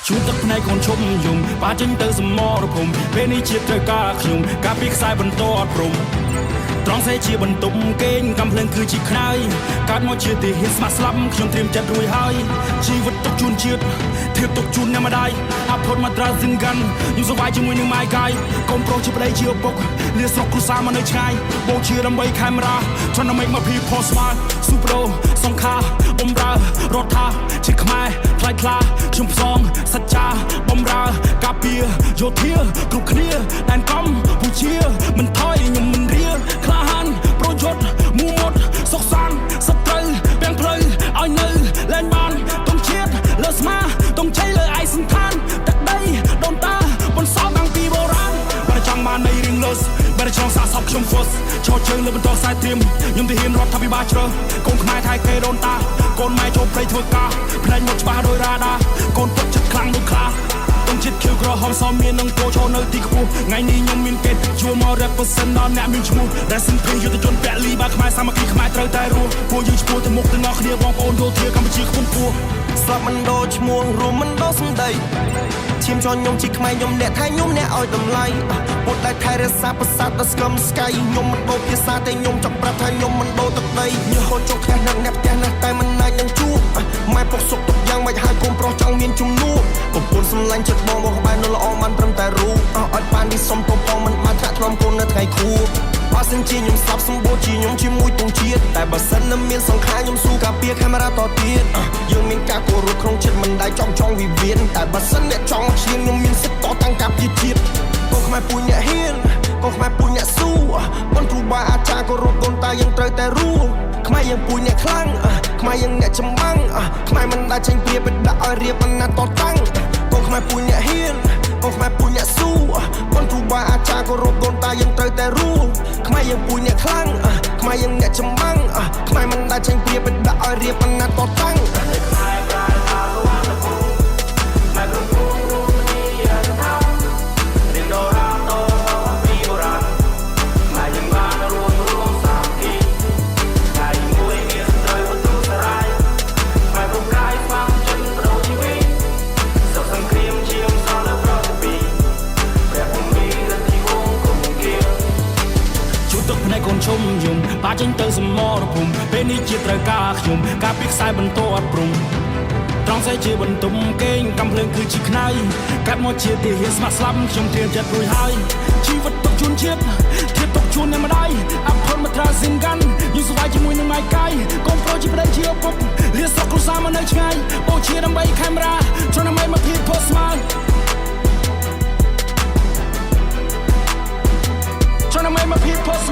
ជួបទឹកភ្នែកកូនឈប់យំបាចេញទៅសមរភូមិពេលនេះជាតិត្រូវការខ្ញុំការពីខ្សែបន្តអត់ព្រំត្រង់សេជាបន្ទុំគេងកំភ្លើងគឺជាខ្នើយកើតមកជាទីហ៊ានស្ម័គ្រស្លាប់ខ្ញុំត្រៀមចិត្តរួចហើយជីវិតទុកជូនជាតិធៀបទុកជូនអ្នកម្ដាយអភុតមកត្រាសិនកាន់ខ្ញុំសប្បាយជាមួយនឹង my guy កូនប្រុសជាប្តីជាឪពុកលាស្រុកគ្រួសារមកនៅឆ្ងាយបូជាដើម្បីខេមរា Trying to make my people smile ស៊ូប្រូសង្ខាបំរើរដ្ឋាជាខ្មែរថ្លៃថ្លាខ្ញុំផ្សងសច្ចាបំរើការពារយោធាគ្រប់គ្នាដែនកម្ពុជាមិនថយខ្ញុំមិនរៀលក្លាហានប្រយុទ្ធមូមុតសុខសាន្តសត្រូវពាំងផ្លូវឲ្យនៅលែងបានទងជាតិលើស្មាទងជ័យលើឯកសន្តានទឹកដីដូនតាបន្សល់តាំងពីបុរាណបើចង់បាននៃរឿងលុសបើចង់សាកសពខ្ញុំហ្វុសឈរជើងលើបន្តខ្សែត្រៀមខ្ញុំទៅហ៊ានរដ្ឋាភិបាលជ្រើសកូនខ្មែរថៃគេដូនតាកូនម៉ែចូលព្រៃធ្វើការផ្នែកមកច្បាស់ដោយរ៉ាដាកូនពុតចិត្តខ្លាំងដូចខ្លាទងជាតិខៀវក្រហមសមមាននឹងគោឈរនៅទីខ្ពស់ថ្ងៃនេះខ្ញុំមានកិត្តិជួមក represent ដល់អ្នកមានឈ្មោះ Rest in peace យុទ្ធជនពលីបាទខ្មែរសាមគ្គីខ្មែរត្រូវតែរស់ពួកយើងឆ្ពោះទៅមុខទាំងអស់គ្នាបងប្អូនយោធាកម្ពុជាខ្ពង់ខ្ពស់ ស្លាប់មិនដូរឈ្មោះរួមមិនដូរសម្ដីឈាមជន់ខ្ញុំជាខ្មែរខ្ញុំអ្នកថៃខ្ញុំអ្នកឲ្យតម្លៃពុតដែលថែរក្សាប្រាសាទដ៏ស្កឹមស្កៃខ្ញុំមិនដូរភាសាតែខ្ញុំចង់ប្រាប់ថាខ្ញុំមិនដូរទឹកដីញើសហូរចុកផ្ទះនឹងអ្នកផ្ទះណាស់តែមិនអាចនឹងជួបម៉ែពុកសុកទុកយ៉ាងម៉េចហើយកូនប្រុសចង់មានជំនួបប្រពន្ធសម្លាញ់ចិត្តបងបងក្បែរនៅល្អបានត្រឹមតែរូបអត់បាននេះសុំទោសផងមិនបានថ្នាក់ថ្នមកូននៅថ្ងៃខួបបើសិនជាខ្ញុំស្លាប់សម្បូរជាខ្ញុំជាមួយទងជាតិតែបើសិននៅមានសង្ខារខ្ញុំស៊ូការពារកាមេរ៉ាតទៀតយើងមានការគោរពក្នុងចិត្តមិនដែលចង់ចង់វិវាទតែបើសិនអ្នកចង់មកឈ្លានខ្ញុំមានសិទ្ធិតតាំងការពារជាតិកូនខ្មែរពូជអ្នកហ៊ានកូនខ្មែរពូជអ្នកស៊ូបនគ្រូបាអាចារ្យគោរពដូនតាយើងត្រូវតែរស់ខ្មែរយើងពូជអ្នកខ្លាំងខ្មែរយើងអ្នកចម្បាំងខ្មែរមិនដែលចេញព្រាបដាក់ឲ្យរៀបមិនណាតតាំងកូនខ្មែរពូជអ្នកហ៊ានកូនខ្មែរពូជអ្នកស៊ូបនគ្រូបាអាចារ្យគោរពដូនតាយើងត្រូវតែរស់ខ្មែរយើងពូជអ្នកខ្លាំងខ្មែរយើងអ្នកចម្បាំងខ្មែរមិនដែលចេញព្រាបដាក់ឲ្យរៀបមិនណាតតាំង ខ្មែរប្រែថាសុវណ្ណភូមិខ្មែរគ្រប់ភូមិរួមគ្នាថារៀនដរាតពីបុរាណខ្មែរយើងបានរួមរួមសាមគ្គីថ្ងៃមួយមានសត្រូវបន្ទុសារាយខ្មែរគ្រប់កាយស្វាមចិនប្ដូរជីវិតសុខសង្គ្រាមជាមសល់លើប្រតិពីព្រះភូមិរិទ្ធីវង្សគង្គាជួបទឹកភ្នែកកូនឈុំយំបាចេញទៅសមរភូមិពេលនេះជាត្រូវការខ្ញុំការពីខ្សែបន្តអត់ព្រំត្រង់សេជាបន្ទុំគេងកំភ្លើងគឺជាខ្នើយកាត់មកជាទីហ៊ានស្ម័គ្រស្លាប់ខ្ញុំត្រៀមចិត្តរួចហើយជីវិតទុកជូនជាតិធៀបទុកជូនអ្នកម្ដាយអភុនមកត្រាសិនកាន់យូរស្វាយជាមួយនឹងម៉ែកាយកូនប្រុសជាប្តីជាឪពុកលាស្រុកគ្រួសារមកនៅឆ្ងាយបូជាដើម្បីខេមរា Trying to make my people smile, Trying to make my people smile.